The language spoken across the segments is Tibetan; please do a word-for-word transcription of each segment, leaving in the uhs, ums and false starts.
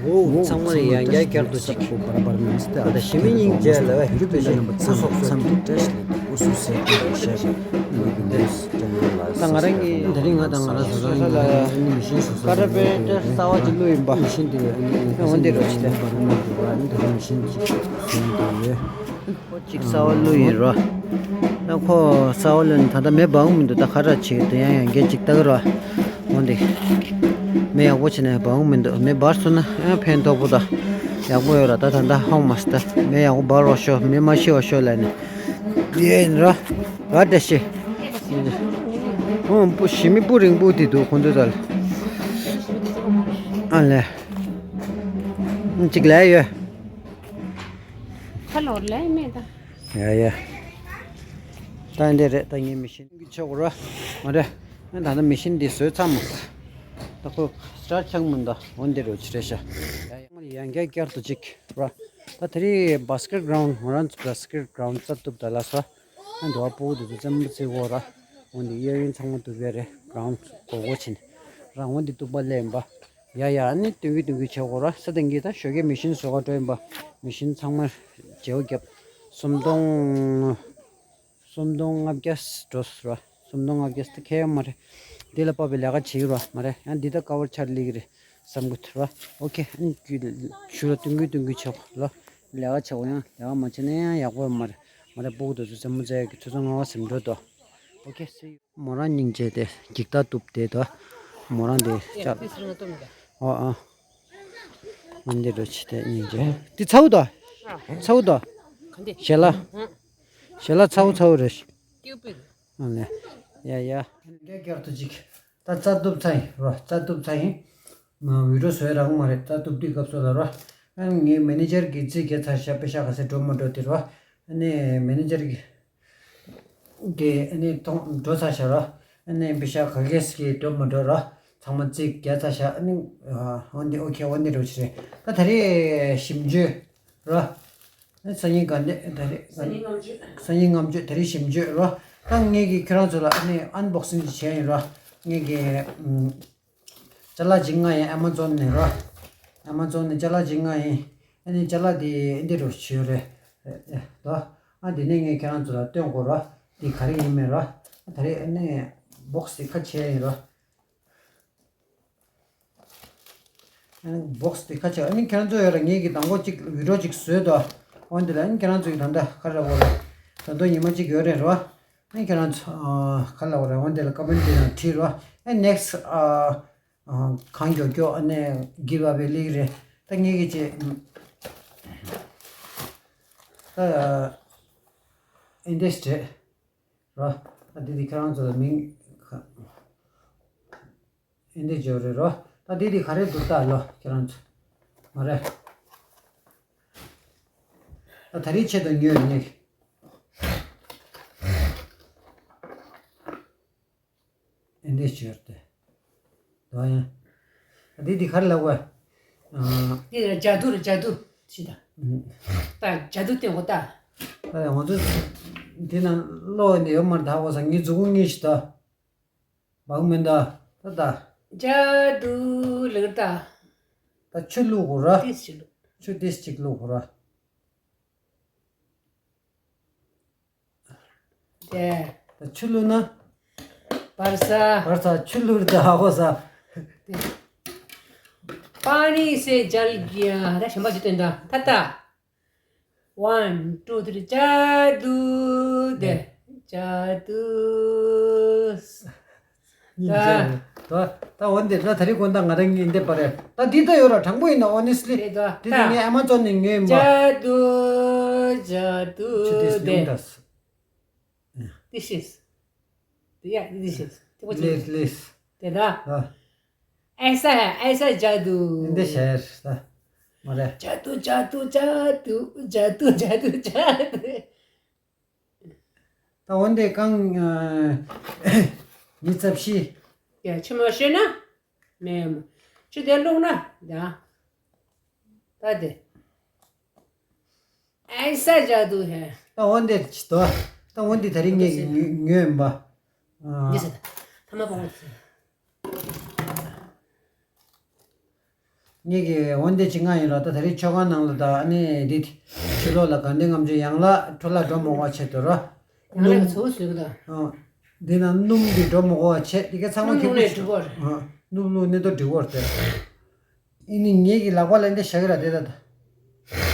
འོ་ཚང་མ་ལ་ཡང་བསྐྱར་བསྐྱར་དུ་ཅིག་ད་ལྟ་ཞི་མི་སྙིང་རྗེ་ལ་བའི་ཞུ་བའི་ལ་ནམ་པ་ཚང་མ་ཚང་མ་བཀྲ་ཤིས་བདེ་ལེགས། ཨུ་སུ་སེ་ཀུ་ཤ་ད་ང་རང་གི་དེ་རིང་ང་དང་ང་རང་བཟོ་ལ་ཡིན་ལ་ཡིན་མི་ཤེས་སོ་སོ་ཀ་ར་པེ་ཏར་གསར་བ་ཅིག་བླུགས་ཡིན་པ་མི་ཤེས་འདི་འོན་ཏེ་རོ་ཅི་ལ་འདི་རིང་མི་ཤེས་ཅིག་བཟོས་འདུག་ཡོད། ཅིག་གསར་བ་བླུགས་ཡིན་རོ། ད་ཁོ་གསར་བ་བླུགས་ནས་ད་ལྟ་མེ་འབར་འོང་མི་འདུག་ད་ཁ་ར་ཆེ་དེ་ཡང་ཡང་སྐད་ཅིག་ལྟ་གི་རོ། འོ་འདི། མེ་ཡག་པོ་བྱས་ནས་འབར་འོང་མི་འདུག་མེ་འབར་སོང་ན་ཡང་ཕན་ཐོགས་པོ་ད། ཡག་པོ་ཡོད་ར་ད་ད་ད་ཧོང་མ་སི་ད་མེ་ཡག་པོ་འབར་རོགས་ཤོག་མེ་མ་ཤི་བ་ཤོག་ལབ་ནས། དེ་ཡིན་རོ། ར་བཀྲ་ཤིས། ཨོ་སྤུ་ཞི་མི་སྤུ་རིང་པོ་དེ་འདུག་ཁོང་ཚོ་ད་ལ། ཨ་ལས། གཅིག་ལས་ཡོད། ཁ་ལོར་ལས་མེད་ད། ཡ་ཡ། ད་འདི་རེད་ད་ངའི་མི་ཤིན་གྱི་ཆོག་ར། མ་རེད། ཨ་ད་ནི་མི་ཤིན་འདི་བཟོས་ཚར་མ་ད་ཁོ་སི་ཊར་ཊི་ཆགས་མི་འདུག་འོ་འདི་རུ་ཆི་རེད་ཤག་ཡ་ཡ་མ་ཡང་བསྐྱར་བསྐྱར་དུ་ཅིག་ར། ད་དེ་རིང་བྷ་སི་ཀེ་ཊི་གྷ་རའུན་ཌི་ང་རང་ཚོ་བྷ་སི་ཀེ་ཊི་གྷ་རའུན་ཌི་རྩ་གཏུབ་ད་ལ་ས། ཨ་འདི་བ་སྤུ་གུ་དེ་ཚོ་རྩེད་མོ་རྩེ་གོ་ར། འོ་འདི་གཡས་གཡོན་ཚང་མ་གཏུབ་ཡ་རེད་གྷ་རའུན་ཌི་སྒོར་སྒོར་ཕྱིན། ར་འོ་འདི་གཏུབ་པ་ལས་ཡིན་པ། ཡ་ཡ་ཨ་ནི་སྟོན་གི་སྟོན་གི་བྱེད་དགོས་ར་ས་དེང་གི་ད་ཞོགས་ཀས་མི་ཤིན་བཟོ་ག་འགྲོ་ཡིན་པ། མི་ཤིན་ཚང་མ་བརྗེ་བོ་བརྒྱབ། སུམ་སྟོང་། སུམ་སྟོང་ལྔ་བརྒྱ་འགྲོ་སོང་ར། སུམ་སྟོང་ལྔ་བརྒྱ་ད་ཁྱད་མ་རེད། འདི་ལ་དཔག་པའི་ལས་ཀ་བྱེད་ཀྱི་ར་མ་རེད་ཡང་འདི་ད་ཀ་བར་ཆར་ལི་གི་རེད་བསམ་གི་ཐུབ་ར། ཨོ་ཁེ་ཨ་ནི་ཞུ་ལ་སྟོན་གི་སྟོན་གི་བྱེད་དགོས་ར། ལས་ཀ་བྱེད་དགོས་ཡང་ལས་ཀ་མ་བྱེད་ན་ཡང་ཡག་པོ་མ་རེད། མ་རེད་སྤུ་གུ་དེ་ཚོ་རྩེད་མོ་རྩེ་ཡ་གི་ཆུ་ཚོད་ལྔ་བ་ཟིན་འགྲོ་དོ། ཨོ་ཁེ་སི། མོ་རང་སྙིང་རྗེ་དེ་འགྱིག་ཐག་གཏུབ་དེ་དོ། མོ་རང་དེ་ལྕགས། ཨོ་ཨ། འོན་ཏེ་འགྲོ་ཆི་དེ་སྙིང་རྗེ། དེ་ཚ་བོ་དོ། ཚ་བོ་དོ། ཞལ་ལ། ཞལ་ལ་ཚ་བོ་ཚ་བོ་རེད། ཨ་ལེ། ཡ་ཡ། རྒྱ་རྒྱག་ཏུ་ཅིག་ད་རྩ་གཏུབ་ཚ་ཡིན་རོ་རྩ་གཏུབ་ཚ་ཡིན། བི་ཌི་ཡོ་བཟོས་རག་མ་རེད་རྩ་གཏུབ་དུས་སྐབས་སུ་ལ་རོ། ཨ་ངའི་མེ་ནེ་ཇར་གྱིས་རྩིས་རྒྱག་ཚར་ཤག་པེ་ཤག་ག་ཚད་འགྲོ་མ་འགྲོ་དེ་རོ། ཨ་ནི་མེ་ནེ་ཇར་གྱིས། དེ་ཨ་ནི་ཐོང་འགྲོ་ཚར་ཤག་ར། ཨ་ནི་པེ་ཤག་ག་གེ་སི་གི་འགྲོ་མ་འགྲོ་ར། ཚང་མ་རྩིས་རྒྱག་ཚར་ཤག་ཨ་ནི་ཨ་འོན་ཏེ་ཨོ་ཁེ་འོན་ཏེ་འགྲོ་ཆི་རེད། ད་ད་རེས་ཞིབ་འཇུག་ར། ཨ་ནི་སང་ཉིན་ག་འདྲ་ད་རེས་སང་ཉིན་ངམ་བརྗོད་ད་རེས་ཞིབ་འཇུག་ར། ད་ངེད་ཀྱིས་ཁྱེད་རང་ཚོ་ལ་ཨ་ནི་ཨན་བོག་སིང་ཅིག་བྱས་ཡིན་ར། ངེད་ཀྱིས་ཨམ། ཅ་ལག་ཅིག་ང་ཡང་ཨེ་མ་ཛོན་ནས་རོ། ཨེ་མ་ཛོན་ནས་ཅ་ལག་ཅིག་ང་ཡིན། ཨ་ནི་ཅ་ལག་དེ་འདི་རུ་བྱོས་རེད། ཨེ་ཨེ་དོ། ཨ་དེ་ནས་ངས་ཁྱེད་རང་ཚོ་ལ་སྟོན་དགོས་རོ། དེ་ག་རེ་ཡིན་མིན་རོ། ཨ་ད་རེས་ཨ་ནི་བོག་སི་དེ་ཁ་ཕྱེ་ཡིན་རོ། ཨ་ནི་བོག་སི་དེ་ཁ་ཕྱེ་ཨ་ནི་ཁྱེད་རང་ཚོ་ཡོད་ར་ངས་ཀྱི་དང་པོ་གཅིག་བི་ཌི་ཡོ་གཅིག་བཟོས་དོ། འོན་ཏེ་ལ་ཨ་ནི་ཁྱེད་རང་ཚོ་ཡི་ད་ལྟ་ག་རེ་ར་བོ་ར། ད་དུང་ཉི་མ་གཅིག་ཡོད་རེད་རོ། ཨ་ནི་ཁྱེད་རང་ཚོ་ཨ་ག་ལ་བ་རེད་འོན་ཏེ་ལ་ཀ་མེན་ཊི་དེ་ནང་བྲིས་རོ། ཨ་ནེག་སི་ཊི་ཨ། གང་མགྱོགས་མགྱོགས་ཨ་ནི་གིབ་ཨ་ཝེ་ལེགས་རེད། ད་ངེད་ཀྱི་ཅེ། ད་ཨིན་དེ་སི་ཊི་རེད་རོ། ད་འདི་འདི་ཁྱེད་རང་ཚོ་ལ་མིང་ཨིན་དེ་ཇོ་རེད་རོ། ད་འདི་འདི་ག་རེ་འདུག་ལྟ་ལོ་ཁྱེད་རང་ཚོ་མ་རེད། ད་ད་རེས་ཆེད་དུ་ཉོས་ངེད་ཀྱི། ཨེ་འདྲས་བྱོས་ཏེ། དོ་ཡང་། འདི་འདི་ག་རེ་ལབ་དགོས། ཨ། འདི་ལ་ཇ་དུ་རེད་ཇ་དུ་ཞིག་དང་། ད་ཇ་དུ་སྟོན་གོ་ད། ད་ཡང་ང་ཚོ་འདི་ན་ཀློག་ནས་ཡོད་མ་རེད་ད་གོ་ས་ངའི་མཛུ་གུ་གཉིས་ཤིག་ད། བག་མེད་ད། ད་ད། ཇ་དུ་ལེགས་ད། ད་ཆུ་བླུག་གོ་ར། ཏིས་ཅིག་བླུག་ཆུ་ཏིས་ཅིག་བླུག་གོ་ར། དེ། ད་ཆུ་བླུགས་ན། བར་ས། བར་ས་ཆུ་བླུགས་ད་ཧ་གོ་ས། པཱ་ནི་སེ་ཇལ་གྱི་ཡ་ད་གཞན་པ་ཞིག་སྟོན་ད་ད་ད། One, two, three. ཇ་དུ་དེ། ཇ་དུ། ད་ད་འོན་ཏེ་ད་ད་རེས་དགོང་དག་ང་རང་གཉིས་འདེབས་པ་རེད། ད་འདི་ད་ཡོད་ར་དྲང་པོ་ཡིན་ན་honestly། རེད་ད། འདི་ད་ངས་ཨ་མ་ཛོན་ནས་ཉོས་ཡིན་པ། ཇ་དུ་ཇ་དུ་ཆུ་དེ་དེ་ཡོང་ད། This is. Yeah, this is. དེ་པོ་ཆུ། Please, please. དེ་ད། ཨ། ऐसा है, ऐसा जादू. འདི་ཤེར་ད། མ་རེད། ཇ་དུ་ཇ་དུ་ཇ་དུ་ཇ་དུ་ཇ་དུ་ཇ་དུ། ད་འོན་ཏེ་རྐང་ཉི་ཚབ་བཞི། ཡ་ཆུ་མ་ཤེས་ན། མེད་མོ། ཆུ་དེ་བླུགས་ན་ཡ། ད་དེ། ऐसा जादू है། ད་འོན་ཏེ་ཅི་ཏོ། ད་འོན་ཏེ་ད་རིང་ངས་ཉོས་ཉོས་ཡིན་པ། འདི་ཟེར་ད། ཐ་མ་པང་ཟེར། ངེད་ཀྱི་འོན་ཏེ་ཅི་ང་ཡིན་ར། ད་ད་རེས་མཆོད་ཁང་ནང་ལ་ད་ཨ་ནི་འདི་ཕྱི་ལོགས་ལ་དགའ་ལྡན་ལྔ་མཆོད་ཡན་ལག་འཕྲོ་བརླག་འགྲོ་མ་དགོས་པ་ཆེད་དུ་ར། ཡང་ལ་ག་ཚོ་བཟོས་གི་ད། ཨ། འདི་ན་སྣུམ་འདི་འགྲོ་མ་དགོས་པ་ཆེད་འདི་ག་ཚང་མ་སྣུམ་ཁེ་སྣུམ་པོ་ལས་ཆེ། གྲུབ་པ་རེད། ཨ། སྣུམ་བླུགས་ནས་ཏོ་འགྲིག་པ་རེད་དེ། ཨི་ནི་ངེད་ཀྱི་ལག་པ་ལ་འདི་བཞག་གི་ར་དེ་ད་ད།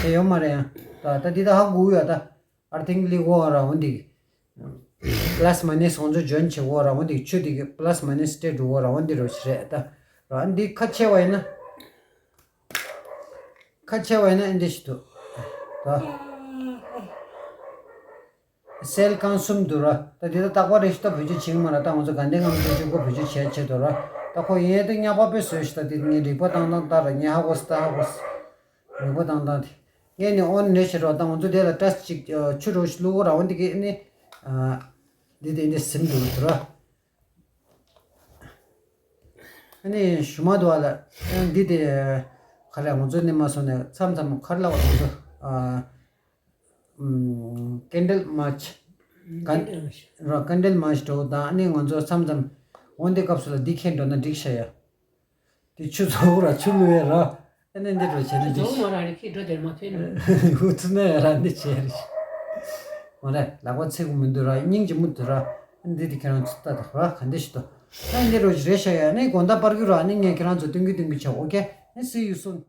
དེ་ཡོད་མ་རེད་ཡང་། ད་ད་འདི་ད་ཧ་གོ་ཡ་ད། ཨར་ཐིང་ལི་གོ་ར་འོན་འདི། པ་ལ་སི་མ་ནི་སི་ང་ཚོ་འཇོན་བྱེད་གོ་ར་འོན་འདི་ཆུ་འདི་གི་པ་ལ་སི་མ་ནི་སི་སྤྲད་འགྲོ་གོ་ར་འོན་འདི་རོ་ཞིག་རེད་ད། ར་འདི་ཁ་ཕྱེ་བ་ཡིན་ན། ཁ་ཕྱེ་བ་ཡིན་ན་འདི་ཞིག་འདུག་ད། སེལ་རྐང་གསུམ་འདུག་ར། ད་འདི་ད་རྟག་པར་རེ་ཞིག་ད་བེད་སྤྱོད་བྱེད་ཀྱི་མ་ར། ད་ང་ཚོ་དགའ་ལྡན་ལྔ་མཆོད་ཆུ་ཁོ་བེད་སྤྱོད་བྱས་ཆེད་དུ་ར། ད་ཁོ་ཡིན་ཡང་ད་ཉག་པ་དཔེ་བཟོས་ཤིག་ད་འདི་ངས་རིག་པ་བཏང་སྟངས་ལྟར་ར་ངས་ཧ་གོ་སི་ད་ཧ་གོ་སི། རིག་པ་བཏང་སྟངས་དེ། ངས་ནི་ཨོན་ནས་བྱེད་རོགས་ད་ང་ཚོ་དེ་ལ་ཏྲས་ཅིག་ཆུ་རོ་ཞིག་བླུག་གོ་ར་འོན་འདི་གི་ནི། འདི་དེ་འདི་ཟིན་འདུག་ར། ཨ་ནི་ཞུ་མ་འདུག་ཨ་ལ། འདི་དེ་ག་རེ་ང་ཚོ་ནི་མ་སོང་ནས་མཚམས་མཚམས་ག་རེ་ལབ་པ་ང་ཚོ། ཨ། ཀེན་ཌལ་མཱར་ཆི། ཀན་ར་ཀེན་ཌལ་མཱར་ཆི་འགྲོ་དང་ཨ་ནི་ང་ཚོ་མཚམས་མཚམས་འོན་ཏེ་སྐབས་སུ་ལ་འདི་ཁྱེར་འགྲོ་ན་འགྲིག་ཤག་ཡ། དེ་ཆུ་བཙོ་ར་ཆུ་བླུག་ཡ་ར། ཨ་ནི་འདི་འགྲོ་བྱས་ན་འགྲིག་ཤག་འགྲོ་མ་ར་རི་ཁྱི་འགྲོ་དེར་མ་ཕེབས་ནས། འུ་ཚུ་ནས་ཡ་ར་འདི་བྱས་རེད། མ་རེད་ལག་པ་ཚིག་གི་མི་འདུག་ར་སྙིང་རྗེ་མོ་འདུག་ར། འདི་དེ་ཁྱེད་རང་ཚོ་ལྟ་དང་ར་ག་འདི་ཞིག་ཏུ། ཨ་འདི་རོ་རེད་ཤག་ཡ་ནི་དགོང་དག་པར་གི་ར་ནི་ངས་ཁྱེད་རང་ཚོ་སྟོན་གི་སྟོན་གི་བྱ། ཨོ་ཁེ་ཨ། See you soon.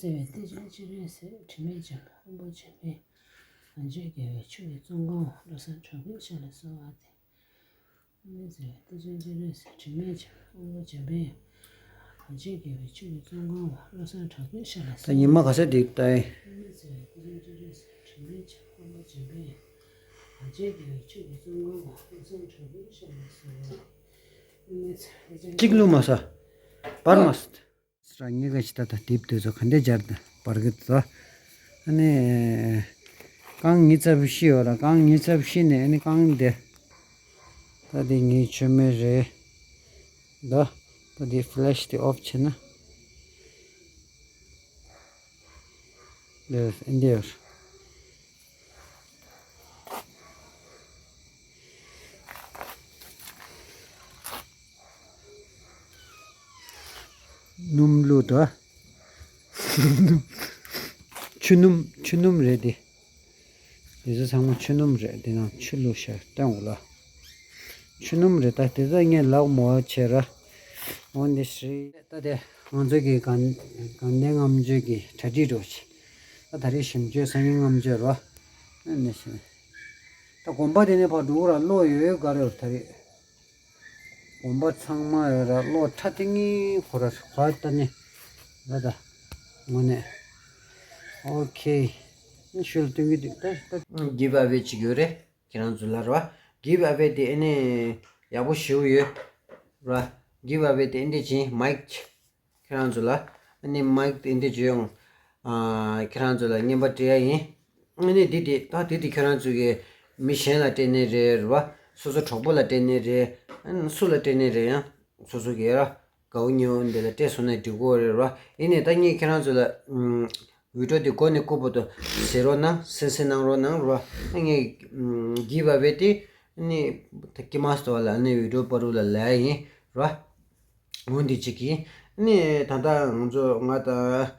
བརྩེ་བའི་གཏེར་ཆེན་སྤྱན་རས་གཟིགས། དྲི་མེད་འཇམ་དཔལ་དབང་པོ་འཇམ་དཔལ། ང་བཅས་རྒྱལ་བའི་ཆོས་ཀྱི་གཙོ་འཁོར་བ། བློ་བཟང་གྲགས་པའི་ཞབས་ལ་གསོལ་བ་འདེབས། དབུ་མའི་བརྩེ་བའི་གཏེར་ཆེན་སྤྱན་རས་གཟིགས། དྲི་མེད་འཇམ་དབང་པོ་འཇམ་དཔལ། ང་བཅས་རྒྱལ་བའི་ཆོས་ཀྱི་གཙོ་འཁོར་བ། བློ་བཟང་གྲགས་པའི་ཞབས་ལ་གསོལ་བ། ད་ཉི་མ་ག་ས་འགྲིག་ལྟ་ཡིན། དབུ་མའི་བརྩེ་བའི་གཏེར་ཆེན་སྤྱན་རས་གཟིགས། དྲི་མེད་འཇམ་དབང་པོ་འཇམ་དཔལ། ང་བཅས་རྒྱལ་བའི་ཆོས་ཀྱི་གཙོ་འཁོར་བ། བློ་བཟང་གྲགས་པའི་ཞབས་ལ་གསོལ་བ། དབུ་མའི་བརྩེ་བའི་གཏེར་ཆེན། གཅིག་བླུགས་མ་ས། སྤར་མ་ས། ར་ཉེ་ག་ཅི་ད་ད་དེབ་དེ་ཚོ་ག་འདྲས་སྦྱར་ད་པར་གི་ད། ཨ་ནི་རྐང་ཉི་ཚབ་ཤི་ཡོད་ར། རྐང་ཉི་ཚབ་ཤི་ནས་ཨ་ནི་རྐང་འདི། ད་དེ་ངའི་མཆོད་མེ་རེད། ད་ད་དེ་ཕི་ལེ་ཤི་དེ་ཨོཕ་བྱས་ན། འདི་འདི་ཡོད། སྣུམ་བླུགས་དང་། ཆུ་སྣུམ། ཆུ་སྣུམ་རེད་དེ། འདི་ཚོ་ཚང་མ་ཆུ་སྣུམ་རེད། འདི་ནང་ཆུ་བླུགས་ཤག་སྟོན་འོ་ལ། ཆུ་སྣུམ་རེད། ད་དེ་ཚོ་ངས་ལག་མོ་བྱས་ར། འོ་འདི་ཧྲི། ད་དེ་ང་ཚོ་གི་དགའ་དགའ་ལྡན་ལྔ་མཆོད་ཀྱི་གྲ་སྒྲིག་འགྲོ་ཆེ། ད་ད་རེས་ཞིམ་མཆོད་སང་ཉིན་ལྔ་མཆོད་རོ། ཨ་ནི་ཞིམ། ད་དགོན་པ་དེ་ནས་ཕར་འགྲོ་གི་ར་གློག་ཡོད་ཡོད་ག་རེ་ད་རེས། དགོན་པ་ཚང་མ་ཡོད་ར། གློག་ཁྲ་ཐིང་ངེ་ཁོ་ར་ཁ་ལྟ་ནི་ར་ད། དངོས་གནས། ཨོ་ཁེ། ཤུལ་སྟོན་གི་འདུག་ད་ད། གིབ་ཨ་ཝེ་ཅིག་ཡོད་རེད། ཁྱེད་རང་ཚོ་ལ་ར། གིབ་ཨ་ཝེ་དེ་ཨ་ནི་ཡག་པོ་ཞེ་པོ་ཡོད་ར། གིབ་ཨ་ཝེ་དེ་ཨ་འདི་ཅིག་མའིག་ཁྱེད་རང་ཚོ་ལ་ཨ་ནི་མའིག་དེ་འདི་བྱོས་ཡོང་། ཨ། ཁྱེད་རང་ཚོ་ལ་རྔན་པ་སྤྲད་ཡ་ཡིན། ཨ་ནི་འདི་དེ་ད་དེ་དེ་ཁྱེད་རང་ཚོ་གི་མི་གཞན་ལ་སྤྲད་ནི་རེད་ར། སོ་སོ་གྲོགས་པོ་ལ་སྤྲད་ནི་རེད། ཨ་ནི་སུ་ལ་སྤྲད་ནི་རེད། ཡང་སོ་སོ་གི་ར་དགའ་བོ་ཉེ་བོ་འདི་ལ་སྤྲད་སོང་ན་འགྲིག་གི་རེད་ར། ཡིན་ནའི་ད་ངས་ཁྱེད་རང་ཚོ་ལ་ཨུམ། བི་ཌིའོ་འདི་འགོ་ནས་རྐུབ་བར་དུ་གཟིགས་རོགས་གནང་། གསན་གཟིགས་གནང་རོགས་གནང་ར། ངས་ཨུམ། གིབ་ཨ་ཝེ་དེ་ཨ་ནི་ད་ཀི་མ་སྟོ་ལ་ཨ་ནི་བི་ཌིའོ་པར་རུ་ལ་ལབ་ཡིན་ར། འོ་འདི་གཅིག་གིས་ནི་ད་ལྟ་ང་ཚོ་ང་དང་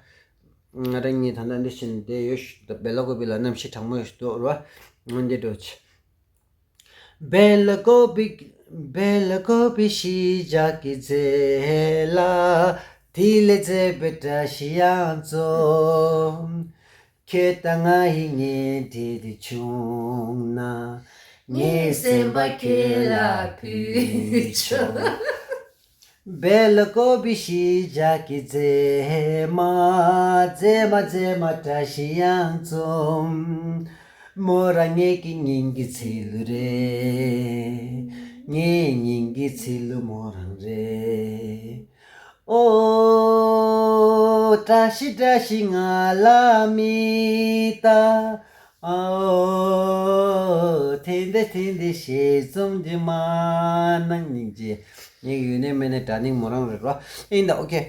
ང་རང་གཉིས་ད་ལྟ་འདི་བཞིན་བསྡད་ཡོད་ཤག་ད་བེ་ལ་ཀོ་བི་ལ་གནམ་གཤིས་གྲང་མོ་ཞིག་འདུག་ར། འོ་འདི་འགྲོ་ཆེ། བེ་ལ་ཀོ་བི། བེ་ལ་ཀོ་བི་ཞི་འཇགས་ཀྱི་རྫས་ལ། དེ་ལས་མཛེས་པའི་བཀྲ་ཤིས་གཡང་འཛོམས། ཁྱོད་དང་ང་ཡི་གཉེན་སྒྲིག་དེ་བྱུང་ན། ངའི་སེམས་པ་ཁྱོད་ལ་ཕུལ་ཆོག་བེ་ལ་ཀོ་བི་ཞི་འཇགས་ཀྱི་མཛེས་མ། མཛེས་མ་མཛེས་མ་བཀྲ་ཤིས་གཡང་འཛོམས། མོ་རང་ངེད་ཀྱི་སྙིང་གི་ཚིལ་ལུ་རེད། ངའི་སྙིང་གི་ཚིལ་ལུ་མོ་རང་རེད། ཨོ། བཀྲ་ཤིས་བཀྲ་ཤིས་ང་ལ་མི་ལྟ། ཨོ། ཐེངས་འདི་ཐེངས་འདི་ཞལ་འཛུམ་གྱིས་མ་གནང་། སྙིང་རྗེ། ངའི་ཡུལ་ནས་མེད་ནས་དྲ་ནིང་མོ་རང་རེད་རོ། ཨིན་ད་ཨོ་ཁེ།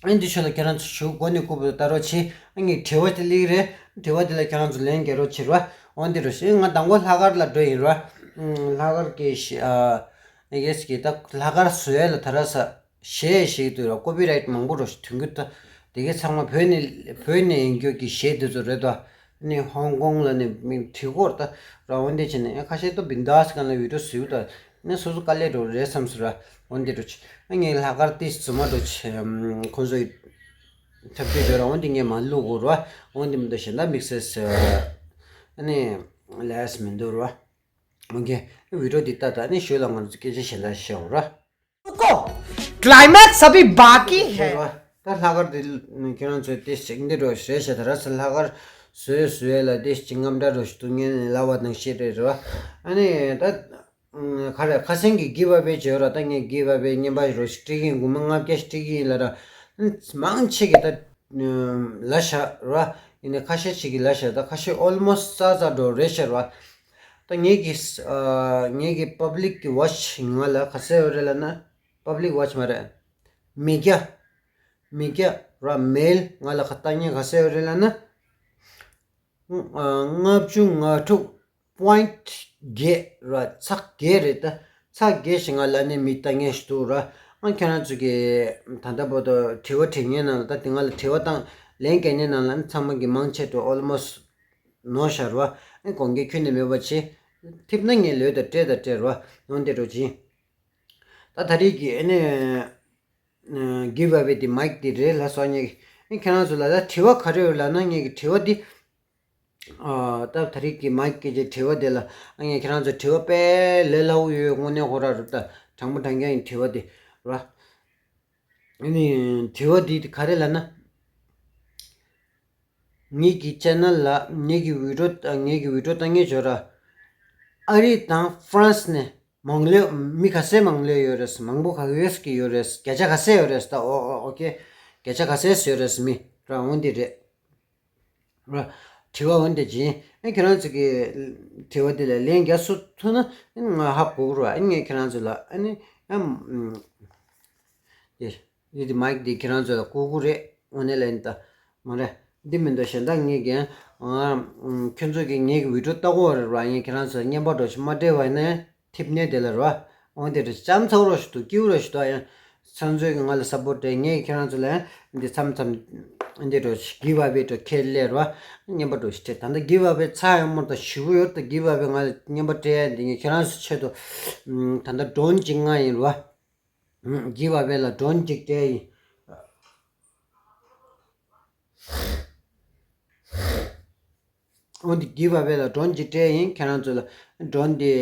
ཨིན་འདི་ཆོ་ལ་ཁྱེད་རང་ཚོ་ཞུ་མགོ་ནས་རྐུབ་བར་ལྟ་རོགས་བྱེད། ཨ་ངས་དྲི་བ་དེ་སླེབས་རེད། དྲི་བ་དེ་ལ་ཁྱེད་རང་ཚོ་ལན་རྒྱག་རོགས་བྱེད་རོ། འོན་ཏེ་རོ་ཞེས་ང་དང་པོ་ལྷག་དཀར་ལ་འགྲོ་ཡིན་རོ། ལྷག་དཀར་གྱི་ཨ་ཡེ་སི་གི་ད་ལྷག་དཀར་བཟོ་ཡས་ལ་ད་ར་ས། གཞས་ཞིག་འདུག་ར། ཀོ་པི་རའིཊ་མང་པོ་རོ་ཞིག་ཐོན་གྱི་འདུག་དེ་གའི་ཚང་མ་བོད་ནས་བོད་ནས་ཡིན་རྒྱུ་གི་གཞས་འདི་ཚོ་རེད་དོ། ནི་ཧོང་ཀོང་ལ་ནི་མི་བྲིས་སྐོར་ད་ར། འོན་ཏེ་བྱས་ནས་ཁ་ཤས་ཏོ་བིན་དཱས་གང་ལ་བི་ཌིའོ་བཟོས་ད་ནི་སོ་སོ་དཀའ་ལས་འགྲོ་རེད་བསམ་སོང་ར། འོན་ཏེ་འགྲོ་ཆེ་ངས་ལྷག་དཀར་ཏིས་རྫུན་མ་འགྲོ་ཆེ་ཁོང་ཚོ་ཡི་ཐབས་ཇུས་འགྲོ་ར། འོན་ཏེ་ངས་མ་བླུག་གོ་ར། འོན་ཏེ་མི་འདུག་གཞན་དག་དམིགས་བསལ་ཨ་ནི་ལས་མི་འདུག་ར། འོན་ཏེ་བི་ཌིའོ་འདི་ལྟ་ད་ནི་ཞོལ་ལ་ང་ཚོ་སྐད་ཆ་གཞན་དག་བཤད་འོང་ར། रुको, क्लाइमैक्स अभी बाकी है। ད་ལྷག་དཀར་དེ་ཏིས་ཅིག་འདི་འགྲོ་ཞེས་བཤད་ད་ར། ས་ལྷག་དཀར་བཟོས་བཟོས་ལ་ཏིས་ཅིག་རྔམ་དྲག་འགྲོ་ཞིག་འདུག་ངས་ལབ་པ་ནང་བཞིན་རེད་ར། ཨ་ནི་ད་ག་རེ་ཁ་སང་གི་གིབ་ཨ་ཝེ་བྱས་ར། ད་ངས་གིབ་ཨ་ཝེ་རྔན་པ་རོ་ཞིག་སྤྲད་ཀྱི་ཡིན། སྒོར་མོ་ལྔ་བརྒྱ་ཞིག་སྤྲད་ཀྱི་ཡིན་ལབ་ར། མང་ཆེ་གི་ད་ལབ་བཞག་ར། ཡིན་ནའི་ཁ་ཤས་ཅིག་གིས་ལབ་བཞག་ད་ཁ་ཤས་ཨོལ་མོ་སི་ཊི་རྩ་རྩ་འགྲོ་རེད་བཤད་ར། ད་ངེད་ཀྱི་ཨ་ངེད་ཀྱི་པབ་ལིག་གི་ཝ་ཆི་ང་ལ་ག་ཚད་ཡོད་རེད་ལབ་ན། པབ་ལིག་ཝ་ཆི་མ་རེད། མི་སྐྱ། མི་སྐྱ་ར་མེལ་ང་ལ་ལྟ་མཁན་ག་ཚད་ཡོད་རེད་ལབ་ན། ཨ་ལྔ་བཅུ་ང་དྲུག་པོ་ཡིན་ཊི་བརྒྱད་ར། ཚེག་བརྒྱད་རེད་ད། ཚེག་བརྒྱད་ཞིག་ང་ལ་ནི་མི་ལྟ་མཁན་ཞིག་འདུག་ར། ཨ་ཁྱེད་རང་ཚོ་གི་ད་ལྟ་བར་དུ་དྲི་བ་དྲི་མཁན་ནང་ལ་ད་དེ་ང་ལ་དྲི་བ་བཏང་ལན་རྒྱག་མཁན་ནང་ལ་ཨ་ཚང་མ་གི་མང་ཆེ་འགྲོ་ཨོལ་མོ་སི་ཊི་ནོར་བཞག་ར། ཨ་དགོངས་འགལ་ཁྱོན་ནས་མེད་པ་བྱེད། ཐིབ་ན་ངས་ལོས་དང་སྤྲད་དང་སྤྲད་ར། ཡོང་དེ་འགྲོ་ཅིང་། ད་ད་རེས་ཀྱི་ཨ་ནི་གིབ་ཨ་ཝེ་དེ་མའིག་དེ་རེད་ལ་སོ་ཉེ། ཨེ་ཁྱེད་རང་ཚོ་ལ་ད་དྲི་བ་ག་རེ་ཡོད་ལབ་ན། ངེད་ཀྱི་དྲི་བ་འདི། ཨ་ད་ད་རེས་ཀྱི་མའིག་གི་དྲི་བ་དེ་ལ་ཨ་ངས་ཁྱེད་རང་ཚོ་དྲི་བ་དཔེ་ལས་སླ་བོ་ཡོད། དངོས་གནས་ཁོ་ར་རུ་ད་དྲང་པོ་དྲང་རྐྱང་ཡིན་དྲི་བ་དེ་ར། ཨ་ནི་དྲི་བ་འདི་ག་རེ་ལབ་ན། ངེད་ཀྱི་ཆེ་ནལ་ལ་ངེད་ཀྱི་བི་ཌིའོ་ངེད་ཀྱི་བི་ཌིའོ་ལྟ་མཁན་ཚོ་ར། ཨ་རི་དང་ཧྥ་རན་སི་ནས་མང་ལོས་མི་ག་ཚད་མང་ལོས་ཡོད་རེད། མང་པོ་ག་ཡོད་ཀྱི་ཡོད་རེད། བརྒྱ་ཆ་ག་ཚད་ཡོད་རེད། ད་ཨོ་ཨོ་ཨོ་ཁེ། བརྒྱ་ཆ་ག་ཚད་ཡོད་རེད་མི་ར། འོ་འདི་རེད། ར། དྲི་བ་འོ་འདི་བྱིན། ཨེ་ཁྱེད་རང་ཚོ་གི་དྲི་བ་འདི་ལ་ལན་རྒྱག་ཚུགས་ཐུབ་ན་ཨེ་ང་ཧ་གོ་གི་རེད། ཨེ་ངས་ཁྱེད་རང་ཚོ་ལ་ཨེ་ནི་ཡང་འདི་འདི་མའིག་འདི་ཁྱེད་རང་ཚོ་ལ་བསྐུར་གི་རེད། དངོས་གནས་ལ་ཨེ་ནི་ད་མ་རེད། འདི་མི་འདུག་གཞན་དག་ངས་ཀྱང་ང་ཁྱོད་ཚོ་གི་ངའི་གི་བི་ཌིའོ་ལྟ་གི་ཡོད་རེད་ར། ངས་ཁྱེད་རང་ཚོ་ལ་རྔན་པ་འདྲ་ཞིག་མ་སྤྲད་པ་ཡིན་ན། ཐིབ་ནས་དེ་ལ་རོ། འོན་ཏེ་རེ་ལྕམ་ཚ་རོ་ཞིག་ཏུ་སྐྱིད་རོ་ཞིག་ཏུ་ཡང་། ཚང་ཚོས་ཀྱི་ང་ལ་སབ་པོར་ཊ་སྤྲད། ངས་ཁྱེད་རང་ཚོ་ལ་ཡང་འདི་མཚམས་མཚམས་འདི་རོ་ཞིག་གི་བ་བེ་རོ་ཁས་ལེ་རོ། རྔན་པ་རོ་ཞིག་སྤྲད། ད་ལྟ་གི་བ་བེ་ཚ་ཡང་མོ་ད་ཞུ་གི་ཡོད། ད་གི་བ་བེ་ང་ལ་རྔན་པ་སྤྲད་ཡ་འདི་ངས་ཁྱེད་རང་ཚོ་ཆེད་དུ་ད་ལྟ་ཌོན་གཅིག་ང་ཡིན་རོ། གི་བ་བེ་ལ་ཌོན་གཅིག་སྤྲད་ཡིན། འོན་ཏེ་གི་བ་བེ་ལ་ཌོན་གཅིག་སྤྲད་ཡིན། ཁྱེད་རང་ཚོ་ལ་ཌོན་དེ་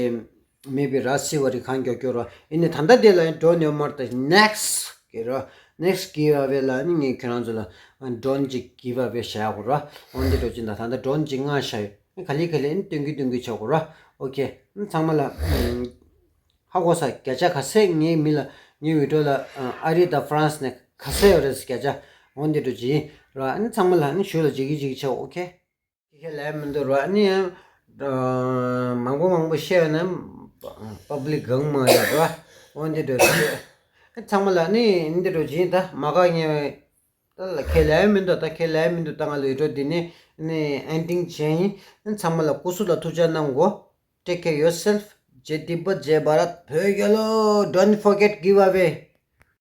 མེད་པའི་ར་སི་བ་རི་གང་མགྱོགས་མགྱོགས་རོ། ཡིན་ནའི་ད་ལྟ་དེ་ལ་ཡང་ཌོན་ཡོད་མ་རེད། ད་ནེག་སི་གི་རོ། ནེག་སི་གི་བ་བེ་ལ་ནི་ངས་ཁྱེད་རང་ཚོ་ལ་ཌོན་གཅིག་གི་བ་བེ་བཞག་གོ་རོ། འོན་ཏེ་འགྲོ་ཅིག་ད་ད་ལྟ་ཌོན་གཅིག་ང་བཞག་ཡོད། ག་ལེ་ག་ལེ་ནི་སྟོན་གི་སྟོན་གི་ཆོག་གོ་རོ། ཨོ་ཁེ། ཚང་མ་ལ་ཧ་གོ་ས། བརྒྱ་ཆ་ག་ཚད་ངའི་མི་ལ་ངའི་བི་ཌིའོ་ལ་ཨ་རི་དང་ཧྥ་རན་སི་ནས་ག་ཚད་ཡོད་རེད། བརྒྱ་ཆ་འོན་ཏེ་འགྲོ་ཅིག་རོ། ཨ་ནི་ཚང་མ་ལ་ནི་ཞུ་ལ་བྱེད་གི་བྱེད་གི་ཆོག་ཨོ་ཁེ། ཁྱེད་ལས་མི་འདུག་རོ། ཨ་ནི་ཡང་མང་པོ་མང་པོ་བཤད་ན་པབ་ལིག་གང་མ་ཡོད་རོ། འོན་ཏེ་འགྲོ་ཅིག་ཚང་མ་ལ་ནི་འདི་འགྲོ་ཅིག་ད་མ་ག་ངས་ད་ལ་ཁས་ལེན་མི་འདུག་ད་ཁས་ལེན་མི་འདུག་ད་ང་ལུས་འགྲོ་འདི་ནི་ནི་ཨེན་ཌིང་བྱས་ཡིན། ཚང་མ་ལ་སྐུ་གཟུགས་ལ་ཐུགས་ཅག་གནང་གོ། Take care yourself. Jai Tibetan, Jai Bharat. བོད་རྒྱལ་ལོ། Don't forget give away.